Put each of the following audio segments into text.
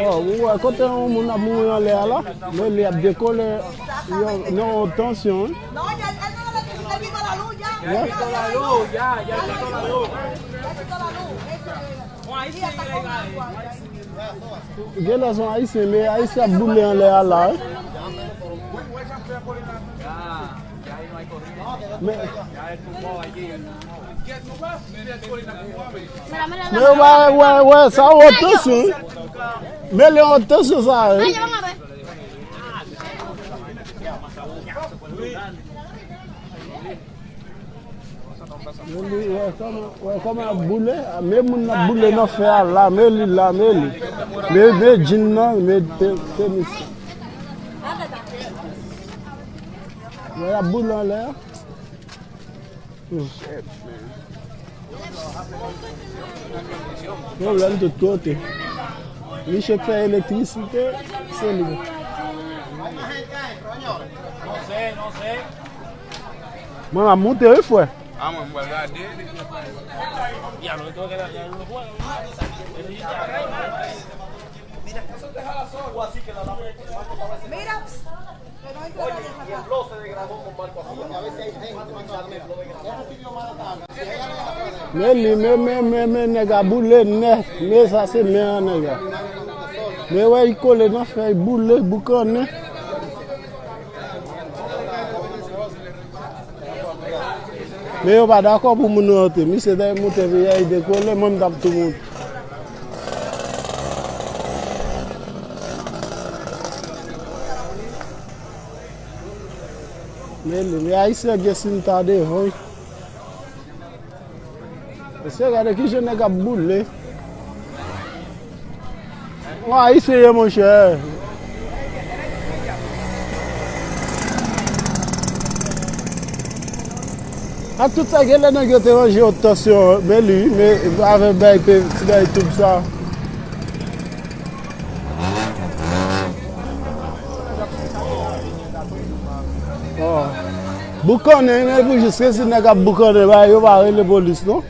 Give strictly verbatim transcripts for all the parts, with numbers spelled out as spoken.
Oh, ou wè kote yon moun ap mouri anlè a la? Men li ap dekole yon, yon tansyon, wi. Non, ya, él no la, él picó la luz, ya. Ya. Ya picó la luz, ya, ya picó la luz. Ya picó la luz, eso es. Con ahí sí le iba a ir. Genlè se yon ayisyen, men ayisyen ap boule anlè a la, wi. Men, men wè, wè, wè, sa wè tansyon, wi. Men li wè tansyon sa, wi. Men li, wè kòman, wè kòman ap boule. Men moun nan ap boule nan fè a la, men li la, men li. Men, men djin nan, men te-, tenis. Wè, y ap boule anlè a. Hmm. Pwoblèm tout kote. Misye k fè elektrisite, se li. Mwen, m ap moute, wi, frè. Ah, mwen, m pral gade. Mira. Men li, men, men, men, men, nèg a boule nèt. Men sa se men an nèg la. Men wè, li kole nan fè, li boule, boukannen. Men yo pa dakò pou moun nan monte. Misye ta monte, men li dekole, mwen m t ap tou monte. Men li, men ayisyen gen sinta devan, wi. Mesye, gade kijan nèg ap boule. Mwen ayisyen ye, monchè. Ak tout sa, genlè nèg yo te ranje yon tansyon, men li, men avèk bay pe, ti bay toub sa. Oh. Boukannen, men pou jis resi nèg ap boukannen, ba, yo pa rele polis, non?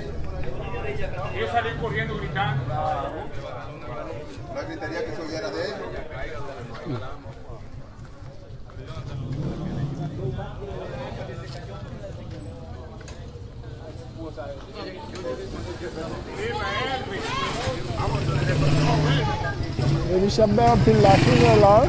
E misye ap bay anpil lafimen la, wi.